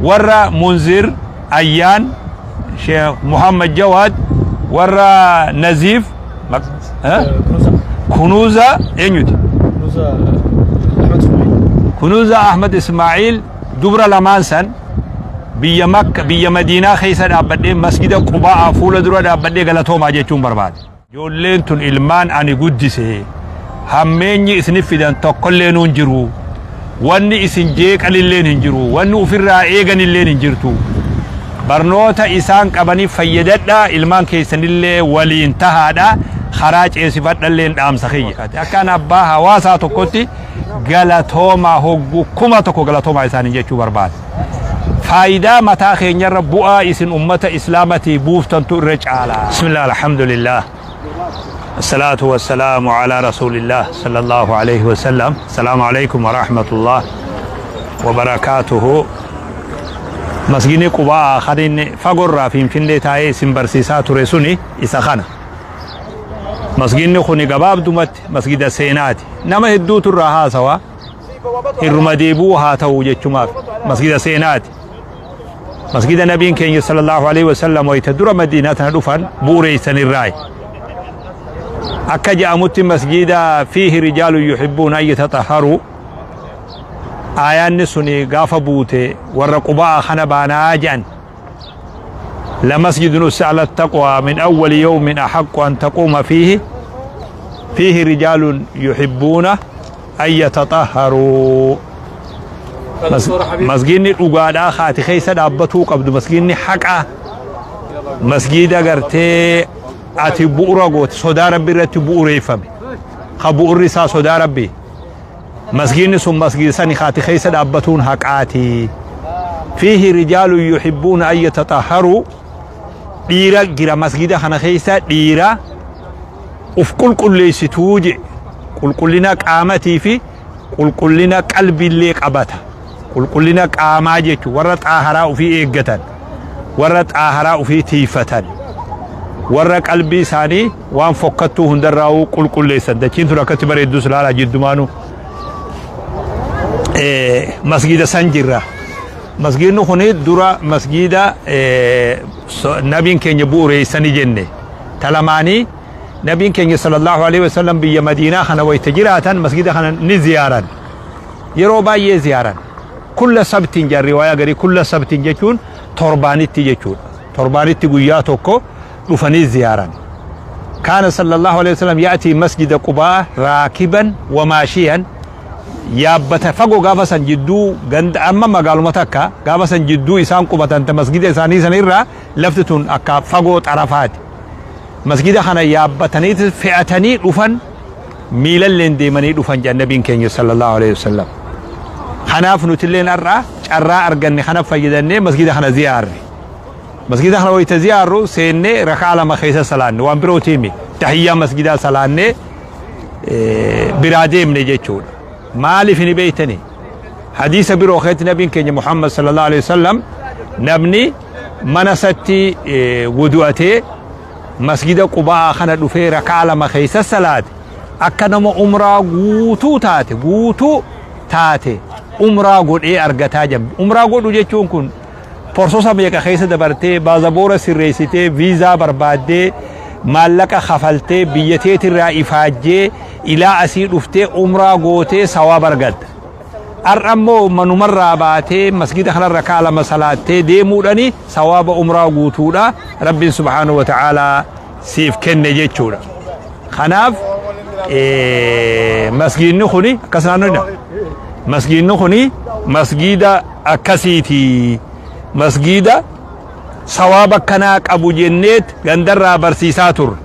Warra Munzir Ayyaan, Sheekh Muhammad Jawaad, warra Naziif, Kunuuza eenyuti? Kunuuza Ahmad Ismaa'iil dubra lamaan san biyya Makka biyya Madiinaa keessa dhaabbadhee masgida Qubaa fuula dura dhaabbadhee galatoomaa jechuun barbaade. Ijoolleen tun ilmaan ani guddise. Hammeenyi isinif fidan tokkolleenuu hin jiru. Wanni isin jeeqanilleen hin jiru. Wanni ufirraa eeganilleen hin jirtu. Barnoota isaan qabaniif fayyadadhaa, ilmaan keessanillee waliin tahaadha, karaa ceesifadhalleen dhaamsa kiyya. Akka an abbaa hawaasaa tokkotti galatoomaa hoggu 1000 galatoomaa isaaniin jechuu barbaada. Faayidaa mataa keenyarra bu'aa isin ummata islaamatii buuftantu irra caala. Bismillah alhamdulillah Assalatu wassalamu ala rasulillah sallallahu alayhi wasallam. Assalamu alaikum wa rahmatullah wa barakatuhu. Masgini Qubaa kan inni fagorraa Finfinnee taa'ee isin barsiisaa ture suni isa kana. Masginni kuni gabaabdumatti masgida seenaati. Nama hedduutu irraa haasawa. Irruma deebi'uu haa ta'u jechumaaf masgida seenaati. Masgida nabiin keenya sallallahu alaihi wasallam wayita dura Madiinaa tana dhufan bu'uureessan irraayi. Akka je'amutti masgida fiihi rijaalu yuhibbuuna an yataxahharuu aayaanni suni gaafa buute warra Qubaa kana baanaa je'an. لمسجد أسس على التقوى من أول يوم أحق أن تقوم فيه فيه رجال يحبون أن يتطهروا. Masgiidni dhugaadhaa haati keessa dhaabbatuu qabdu, masgiidni haqaa, masgiida gartee ati bu'ura goote sodaa rabbi irratti bu'ureeffame, ka bu'urri isaa sodaa rabbi, masgiidni sun masgiida sani haati keessa dhaabbatuun haqaati. Fiihi rijaalun yuhibbuuna an yataxahharuu, dhiira jira masgiida kana keessa, dhiira uf qulqulleessituu je, qulqullina qaamatii fi qulqullina qalbiillee qabata. Qulqullina qaamaa jechuun warra xaaharaa ufii eeggatan, warra xaaharaa ufii tiifatan, warra qalbii isaanii waan fokkattuu hundarraa'uu qulqulleessan. Dachiin tun akkatti bareeddus ilaalaa jiddumaanuu. Masgiida san jirra. Masgiidni kun dura masgiida nabiin keenya bu'uureessanii jenne. Talamaanii nabiin keenya sallallahu alaihi wasallam biyya Madiinaa kana wayita jiraatan masgiida kana ni ziyaaran. Yeroo baay'ee ziyaaran. Kulla sabtiin jaan riwaayaa garii, kulla sabtiin jechuun torbaanitti jechuudha. Torbaanitti guyyaa tokko dhufanii ziyaaran. Kaana sallallahu alaihi wasallam ya'tii masjida Qubaa raakiban wa maashiyan, yaabbata fagoo gaafa san jidduu ganda amma magaaluma takka gaafa san jidduu isaan qubatan ta masgida isaanii sanirraa lafti tun akka fagoo xarafaati. Masgida kana yaabbataniiti fe'atanii dhufan, miilalleen deemanii dhufan jedhan nabiin keenya sallallahu alaihi wasallam. Kanaaf nutilleen har'a carraa arganne kana fayyadannee masgida kana ziyaarre. Masgida kana wayita ziyaarru seennee rakaa lama keessa salaanne, waan birootiimi, tahiyyaa masgidaa salaannee biraa deemne jechuudha. Maaliif ni beektani? Hadiisa biroo keessatti nabiin keenya Muhammad sallallahu alaihi wasallam namni mana isatti wudu'atee masgida Qubaa kana dhufee rakaa lama keessa salaate akka nama umraa guutuu taate, guutuu taate umraa godhee argataa jedha. Umraa godhu jechuun kun porsosa meeqa keessa dabartee, baazaboora sirreessitee, viizaa barbaaddee, maallaqa kafaltee, biyya teetirraa ifaajjee ilaa asii dhuftee umraa gootee sawaaba argatta. Har'a immoo manumarraa baatee masgida kanarra rakaa lama salaattee deemuudhani sawaaba umraa guutuudha Rabbiin subhaanahu wa ta'aalaa siif kenne jechuudha. Kanaaf masgiidni kuni akkas naannoo masgiidni kuni masgiida akkasiiti. Masgiida sawaaba akkanaa qabu jenneet gandarraa barsiisaa turre.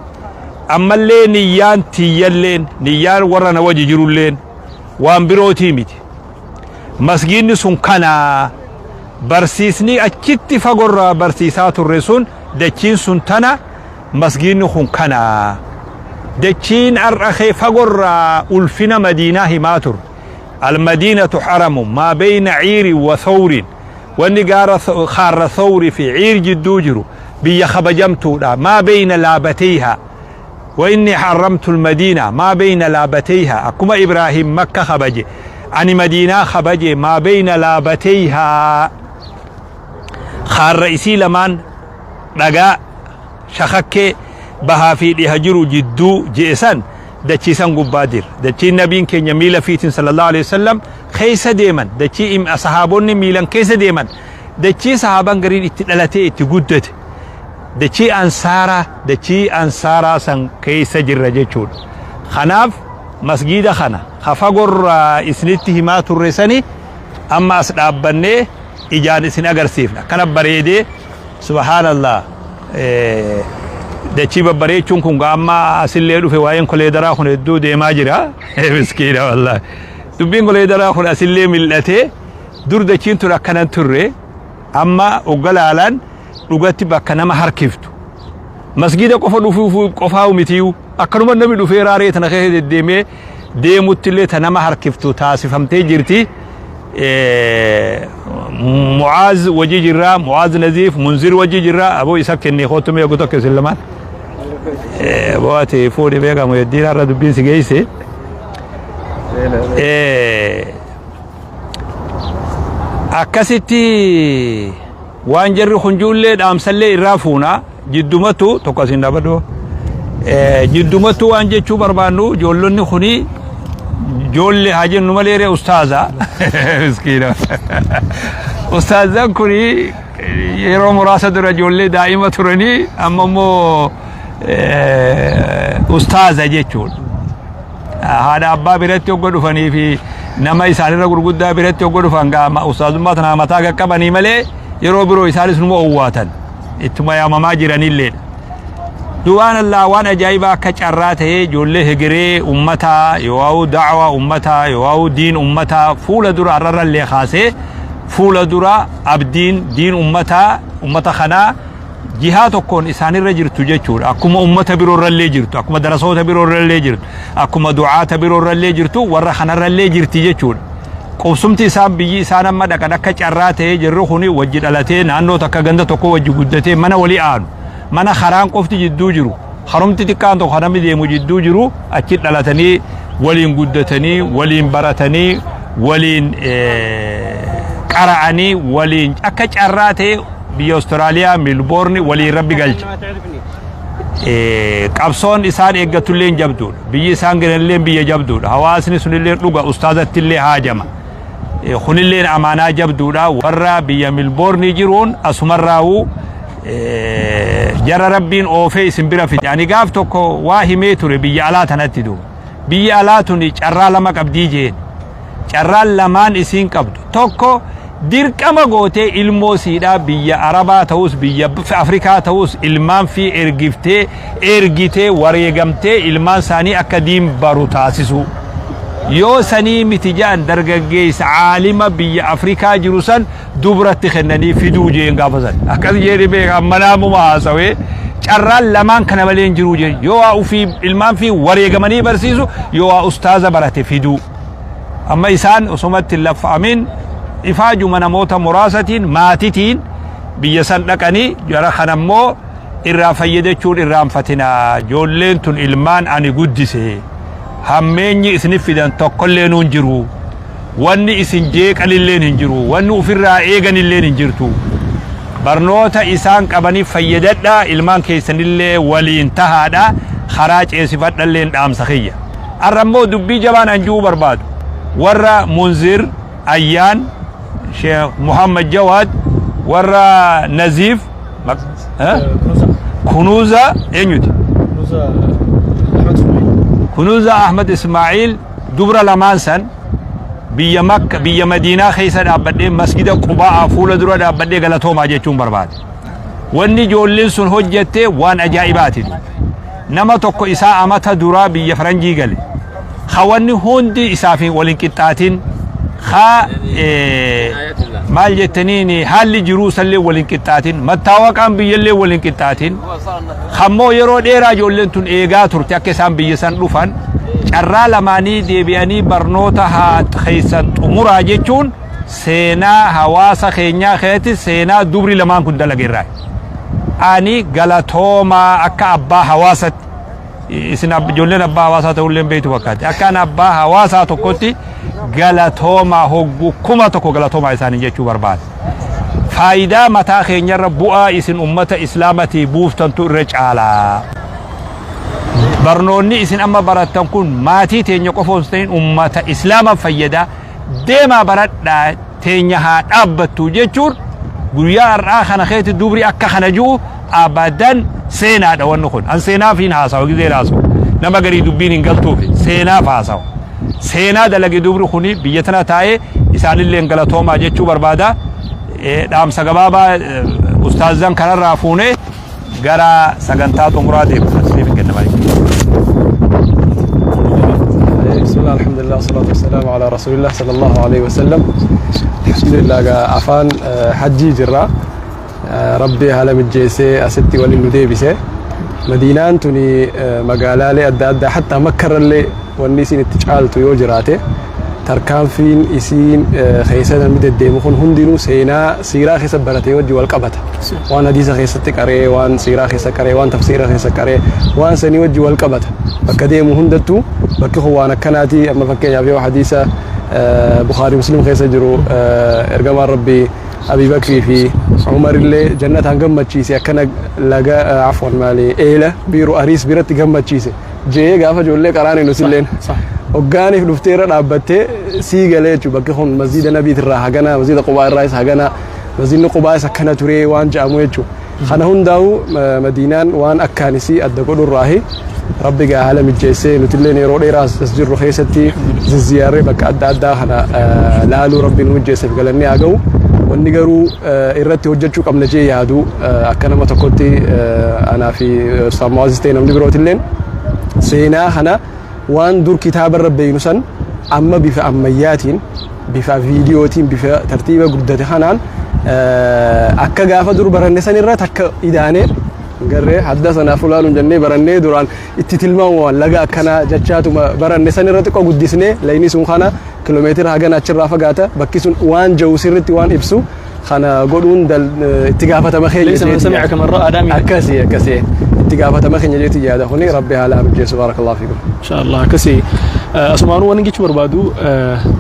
Ammallee niyyaan tiyyalleen, niyyaan warra na wajji jirulleen waan birootii miti. Masgiidni sun kana barsiisni achitti fagorraa barsiisaa turre sun dachiin sun tana, masgiidni kun kana. Dachiin har'a kee fagorraa ulfina Madiinaa himaa turre. Almadiinatu haramu maa beeyna ciirin wa thawrin, wanni gaara kaarra thawri fi ciir jidduu jiru biyya kabajamtuudha. Maa beeyna laabateyha wa inni haramtu almadiina maa beeyna laabateyha, akkuma Ibraahim Makka kabaje ani Madiinaa kabaje maa beeyna laabateyha. Kaarra isii lamaan dhagaa shakakkee bahaa fi dhiha jiru jidduu je'e san dachii san gubbaa jira. Dachiin nabiin keenya miila fiitiin sallallahu alaihi wasallam keessa deeman, dachii sahaabonni miilan keessa deeman, dachii sahaaban gariin itti dhalatee itti guddate, dachii ansaaraa, dachii ansaaraa san keessa jirra jechuudha. Kanaaf masgiida kana ka fagorraa isinitti himaa turre sani amma as dhaabbannee ijaan isin agarsiifna. Akkana bareedee, subhaanallah. Dachii babbareechuun kun amma asillee dhufe. Waa'een koleedaraa kun hedduu deemaa jira. Miskiina wallaahi. Dubbiin koleedaraa kun asillee mil'atee. Dur dachiin tun akkanan turre. Amma ogga laalan dhugatti bakka nama harkiftu. Masgiida qofa dhufuuf qofaa mitiyu, akkanuma namni dhufee raaree tana keessa deddeemee deemutti illee ta nama harkiftu taasifamtee jirti. Mucaaz wajji jirra, Mucaaz Naziif Munzir wajji jirra. Aboo isa kennee kootu mee tokko isin lamaan. Aboo ati fuudhi beekamu heddiin har'a dubbiin si geesse. Akkasitti waan jarri kunjuullee dhaamsallee irraa fuuna. Jiddumatu tokko asiin dhaabadhu. Jiddumatu waan jechuu barbaannu, ijoollonni kuni ijoollee haa jennu malee ree ustaaza. Miskiina. Ustaazan kuni yeroo muraasa dura ijoollee daa'ima turanii, amma immoo ustaaza jechuudha. Haadha abbaa biratti hogga dhufanii fi nama isaanirra gurguddaa biratti hogga dhufan ustaazummaa tana mataa qaqqabanii malee, yeroo biroo isaanis numa owwaatan, ittuma yaamamaa jiranilleedha. Duwaan Allah, waan ajaa'ibaa akka carraa ta'ee ijoollee hegeree ummataa yoo'aa'u, da'waa ummataa yoo'aa'u, diin ummataa fuula dura har'arrallee kaasee fuula dura abdiin diin ummataa ummata kanaa jihaa tokkoon isaanirra jirtu jechuudha. Akkuma ummata biroorrallee jirtu, akkuma darasoota biroorrallee jirtu, akkuma du'aata biroorrallee jirtu, warra kanarrallee jirti jechuudha. Qubsumti isaan biyyi isaan amma dhaqan akka carraa ta'ee jirru kuni wajji dhalatee, naannoo takka, ganda tokko wajji guddatee, mana walii aanu. Mana karaan qofti jidduu jiru. Harumti xiqqaan tokko kan namni deemu jidduu jiru achi dhalatanii, waliin guddatanii, waliin baratanii, waliin qara'anii, waliin akka carraa ta'e biyya Awustiraaliyaa Milboorni waliin rabbi galche. Qabsoon isaan eeggatullee jabduudha. Biyyi isaan galanillee biyya jabduudha. Hawaasni sunillee dhuga ustaazattillee haajama. Kunillee amaanaa jabduudha. Warra biyya Milboorni jiruun asumarraa'uu jara rabbiin oofee isin bira fide. Ani gaaf tokko waa himee ture biyya alaa tanatti duuba. Biyya alaa tuni carraa lama qabdii jeen. Carraan lamaan isiin qabdu. Tokko, dirqama gootee ilmoo siidhaa biyya Arabaa ta'us, biyya Afrikaa ta'us, ilmaan fi ergiftee, ergitee, wareegamtee ilmaan isaanii akka diin baru taasisuu. Yoo sanii miti ja'an, dargaggeessa caalima biyya Afrikaa jiru san dubratti kennanii fiduu jeen gaafa san. Akkas jeeni beekaa manaamuma haasawee, carraan lamaan kana malee hin jiru jeen. Yoo waa ofii ilmaan fi wareegamanii barsiisu, yoo waa ustaaza barate fiduu. Amma isaan osumatti hin laffa'amin ifaajuma namoota muraasatiin maatitiin biyya san dhaqanii, jara kanammoo irraa fayyadachuun irraanfatinaa. Ijoolleen tun ilmaan ani guddise. Hammeenyi isinif fidan tokkollee nuun jiru. Wanni isin jeeqanilleen hin jiru. Wanni ofirraa eeganilleen hin jirtu. Barnoota isaan qabaniif fayyadadhaa, ilmaan keessanillee waliin tahaadha, karaa ceesifadhalleen dhaamsa kiyya. Har'a immoo dubbii jabaan anjuu barbaadu. Warra Munzir Ayyaan, Sheekh Muhammad Jawaad, warra Naziif, Kunuuza eenyuti? Kunuuza Ahmad Ismaa'iil, dubra lamaan san biyya Makka, biyya Madiinaa keessa dhaabbadhee, masgida Qubaa fuula dura dhaabbadhee galatoomaa jechuun barbaade. Wanni ijoolleen sun hojjette waan ajaa'ibaati. Nama tokko isaa amata duraa biyya faranjii gale. Ha wanni hundi isaaf waliin qixxaatin, ha maal jettaniin, haalli jiruu isallee waliin qixxaatin, mattaawaqaan biyyallee waliin qixxaatin, hammoo yeroo dheeraa ijoolleen tun eegaa turte akka isaan biyya san dhufan, carraa lamaanii deebi'anii barnoota haa keessan xumuraa jechuun seenaa hawaasa keenyaa keessatti seenaa dubri lamaan kun dalageerraa. Ani galatoomaa akka abbaa hawaasatti, isin ijoolleen abbaa hawaasaa ta'ullee beektu fakkaate, akka ani abbaa hawaasaa tokkotti galatoomaa, hoggu 1000 galatoomaa isaanii jechuu barbaada. Faayidaa mataa keenyarra bu'aa isin ummata Islaamatii buuftantu irra caalaa. Barnoonni isin amma barattan kun maatii teenya qofa osoo hin ta'in ummata Islaama fayyada. Deemaa baradhaa, teenya haa dhaabbattu jechuun guyyaa har'aa kana keetti dubri akka kana jiru abadan seenaadha wanni kun. An seenaaf hin haasawa gizeen haasawu. Nama garii dubbiin hin galtuufi seenaaf haasawa. Seenaa dalage dubri kuni biyya tana taa'ee isaanillee galatoomaa jechuu barbaada. Dhaamsa gabaabaa ustaazan kanarraa fuunee gara sagantaa xumuraa deemna. Siif hin kenna baay'ee. بسم الله، الحمد لله، والصلاة والسلام على رسول الله صلى الله عليه وسلم. الحمد لله، afaan hajjii jirra. Rabbi haala mijjeessee asitti waliin nu deebise. Madiinaan tuni magaalaalee adda addaa, hatta Makkarrallee, wanni isin itti caaltu yoo jiraate, tarkaanfiin isiin keessa namni deddeemu kun hundinuu seenaa siiraa keessa baratee wajji wal qabata. Waan hadiisa keessatti qaree, waan siiraa keessa qaree, waan tafsiira keessa qaree, waan sanii wajji wal qabata. Bakka deemu hundattuu bakki kun waan akkanaati. Amma fakkeenyaaf yoo hadiisa Bukhaarii Muslim keessa jiru, ergamaan Rabbii Abii Bakrii fi Umar illee jannataan gammachiise, akkana laga, afwan, maali, eela biiru Ariis biratti gammachiise jee, gaafa ijoollee qaraanii nusilleen hoggaaniif dhuftee irra dhaabbattee sii galee jechuudha. Bakki kun masjiida Nabiitirraa hagana, masjiida Qubaa irraas hagana, masjiidni Qubaas akkana turee waan jedhamu jechuudha. Kana hundaa'u Madiinaan waan akkaanisii adda godhurraahi. Rabbi gaa haala mijjeessee nutilleen yeroo dheeraa as jirru keessatti zizziyaarree bakka adda addaa kana laaluu Rabbi nu mijjeesseef galanni haa ga'u. Wanni garuu irratti hojjechuu qabna jee yaadu, akka nama tokkotti anaa fi Ustaaz Mu'aazis ta'e namni birootilleen, seenaa kana waan dur kitaaba irra beeynu san amma bifa ammayyaatiin, bifa viidiyootiin, bifa tartiiba guddate kanaan akka gaafa dur baranne san irra takka idaanee garree hadda sanaaf ulaaluun jennee barannee duraan itti tilmaamumaan laga akkanaa jechaatuma baranne san irra xiqqoo guddisnee, layni sun kana kiloomeetira hagana achirraa fagaata bakki sun waan jiru sirritti waan ibsu kana godhuun itti gaafatama keenya. ليس من سمع كمن رأى دامي. Akkasii, akkasii, itti gaafatama keenya jeetti yaada. Kuni Rabbi haala mijjeessu. بارك الله فيكم. إن شاء الله. Akkasii asumaanuu waan jechuu barbaadu,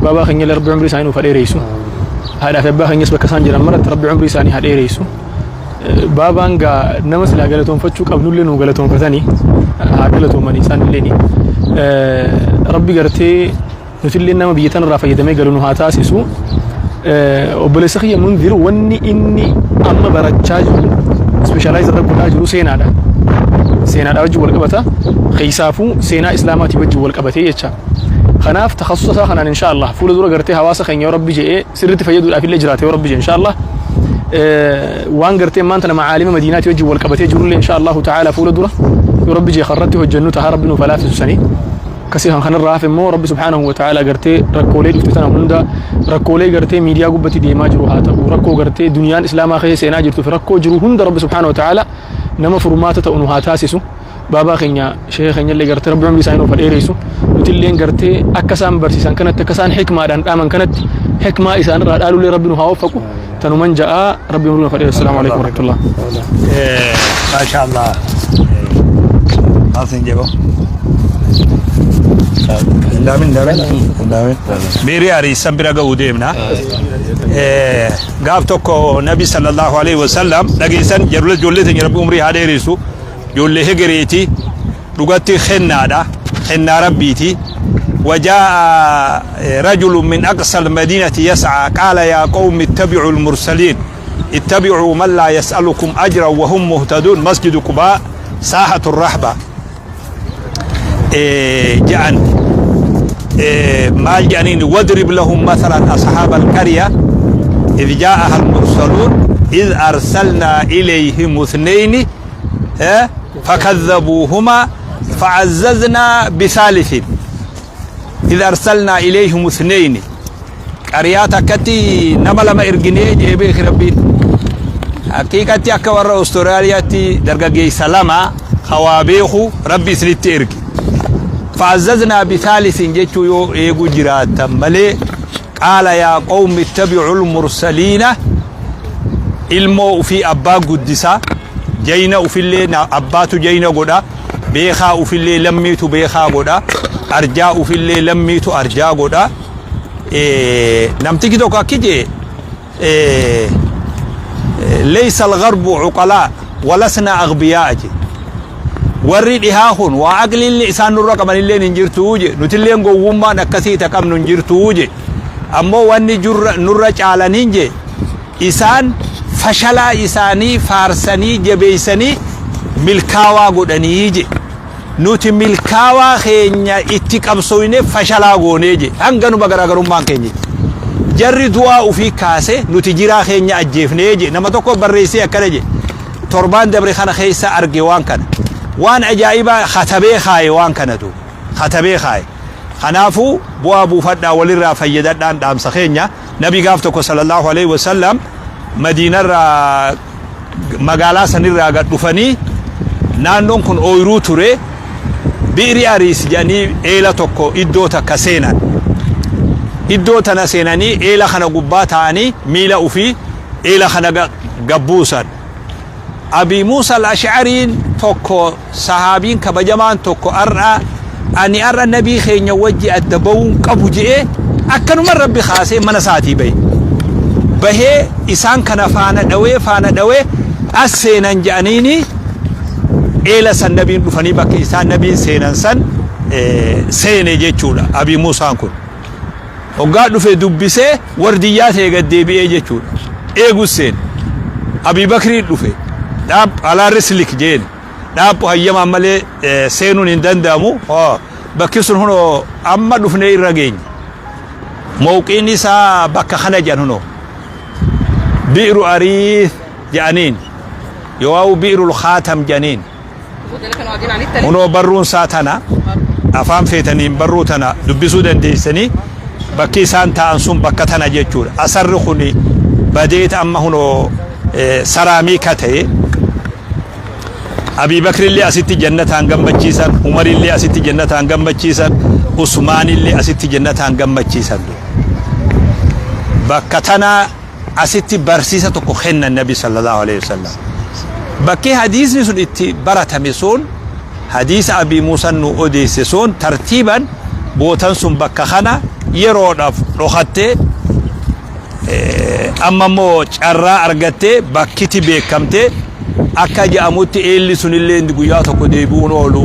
baabaa keenya illee Rabbi umrii isaanii nuuf haa dheeressu. Haadhaa fi abbaa keenyas bakka isaan jiran maratti Rabbi umrii isaanii haa dheeressu. Baabaan gaa nama silaa galatoonfachuu qabnullee nu galatoonfatanii, haa galatoomanii isaan illee. Rabbi gartee nutillee nama biyya tanarraa fayyadamee galu nu haa taasisu. Obboleessa kiyya Munzir, wanni inni amma barachaa jiru, specialize irra godhaa jiru, seenaadha. Seenaadha wajjin wal qabata. Keessaafuu seenaa Islaamaatii wajjin wal qabatee jecha. Kanaaf takhassusa isaa kanaan insha Allah fuula dura gartee hawaasa keenya yoo Rabbi jedhee sirriitti fayyaduudhaaf illee jiraate, yoo Rabbi jedhe, insha Allah waan gartee maanta nama caalima Madiinaatii wajjin wal qabatee jirullee insha Allahu ta'ala fuula dura yoo Rabbi jedhe karratti hojjennu tahaa, Rabbi nuuf laaffisu sanii. Akkasii kan kanarraa hafe immoo Rabbi سبحانه وتعالى gartee rakkoolee dhufte tana hunda, rakkoolee gartee miidiyaa gubbatti deemaa jiru haa ta'u, rakkoo gartee duniyaan Islaamaa keessa seenaa jirtu fi rakkoo jiru hunda, Rabbi سبحانه وتعالى nama furmaata ta'u nu haa taasisu. Baabaa keenya, sheekha keenya illee gartee Rabbi umrii isaanii nuuf haa dheeressu. Nuti illee gartee akka isaan barsiisan kanatti, akka isaan hikmaadhaan dhaaman kanatti, hikmaa isaan irraa dhaalullee Rabbi nu haa waffaqu. Tanuman ja'a, Rabbi umrii nuuf haa dheeressu. السلام عليكم ورحمة الله. ما شاء الله. Maal siin jedhu? Daamin, daamin, daamin. Biirii Ariisan bira ga'uu deemna. Gaaf tokko Nabi صلى الله عليه وسلم dhageessan jarula ijoollee teenya, Rabbi umrii haa dheeressu. Ijoollee hegereeti, dhugatti kennaadha. Kennaa Rabbiiti. وجاء رجل من أقصى المدينة يسعى قال يا قوم اتبعوا المرسلين، اتبعوا من لا يسألكم أجرا وهم مهتدون. مسجد قباء، ساحة الرحبة. جعن maal jedhaniin? واضرب لهم مثلا أصحاب القرية إذ جاءها المرسلون إذ أرسلنا إليهم اثنين فكذبوهما فعززنا بثالث. إذ أرسلنا إليهم اثنين، qaryaa takkatti nama lama erginee jee beeki Rabbiin. Haqiiqatti akka warra Austraaliyaatti dargaggeessa lama hawaa beeku Rabbi isinitti erge. فعززنا بثالث jechuu yoo eegu jiraatan malee. قال يا قوم اتبعوا المرسلين. Ilmoo ufii abbaa guddisaa, jayna ufillee abbaatu jayna godha, beekaa ufillee lammiitu beekaa godha, arjaa ufillee lammiitu arjaa godha. Namtichi tokko akki jee Laysa al-gharbu uqalaa walasna aghbiyaa je. Warri dhihaa kun waa aqliillee isaan nurra qabanilleen hin jirtuu je. Nutilleen gowwummaan akkasii ta qabnu hin jirtuu je. Ammoo wanni nurra caalaniin je, isaan fashalaa isaanii faarsanii jabeeysanii milkaawaa godhanii je. Nuti milkaawaa keenya itti qabsooynee fashalaa goonee je. Hanganuma garaagarummaan keenya je. Jarri du'aa ufii kaase, nuti jiraa keenya ajjeefnee je. Nama tokko barreessee akkana je. Torbaan dabre kana keessa arge waan kana. Waan ajaa'ibaa katabee kaaye waan kanatu. Katabee kaaye. Kanaafuu bu'aa buufadhaa, walirraa fayyadadhaan dhaamsa keenya. Nabi gaaf tokko sallallahu alaihi wasallam Madiinarraa, magaalaa sanirraa gad dhufanii, naannoon kun ooyiruu ture, Bi'ri Ariis jedhanii eela tokko iddoo takka seenan. Iddoo tana seenanii eela kana gubbaa taa'anii miila ufii eela kana gabbuusan. Abi Muusa al-Ash'ariin tokko, sahaabiin kabajamaan tokko, ar'a ani ar'a nabii keenya wajji adda ba'uun qabu je'ee akkanuma Rabbi kaasee mana isaatii bahe. Bahee isaan kana faana dhawee faana dhawee as seenan je'aniini eela san nabiin dhufanii bakka isaan nabiin seenan san seene jechuudha Abi Muusaan kun. Hoggaa dhufe dubbisee wardiyyaa ta'e gad deebi'ee jechuudha. Eegus seene. Abii Bakriin dhufe. Dhaab alaa rislik jeen. Dhaabbu hayyamaan malee seenuun hin danda'amu. Bakki sun hunoo amma dhufnee irra geenye. Mawqiin isaa bakka kana jedhan hunoo. Bi'ru Ariif jedhaniin. Yoo'aawu Bi'rul Khaatam jedhaniin. Kunoo barruun isaa tana. Afaan feetaniin barruu tana dubbisuu dandeessanii, bakki isaan taa'an sun bakka tana jechuudha. Asarri kun badeet amma hunoo saraamiika ta'e. Abii Bakrillee asitti jannataan gammachiisan, Umarillee asitti jannataan gammachiisan, Usmaanillee asitti jannataan gammachiisan. Bakka tana asitti barsiisa tokko kennan Nabi sallallahu alaihi wasallam. Bakki hadiisni sun itti baratame sun, hadiisa Abii Muusan nu odeesse sun, tartiiban bootan sun bakka kana yeroodhaaf dhokattee, amma immoo carraa argattee bakkiti beekamtee, akka jedhamutti eelli sunillee guyyaa tokko deebi'uun oolu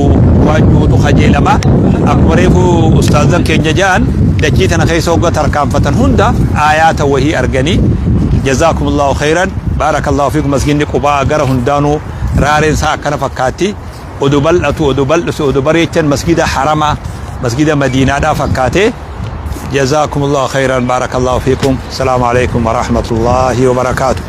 waan jirutu kajeelama. Akkuma reefu ustaazan keenya jedhan, dachii tana keessa hogga tarkaanfatan hunda aayaata wahii arganii. Jazaakumullahu khayran, baarakallahu fiikum. Masginni Qubaa gara hundaanuu raareen isaa akkana fakkaatti. Odu bal'atu, odu bal'isu, odu bareechan, masgida haramaa, masgida Madiinaadhaa fakkaate. Jazaakumullahu khayran, baarakallahu fiikum. Asalaamu alaikum warahmatullahi wabarakaatu.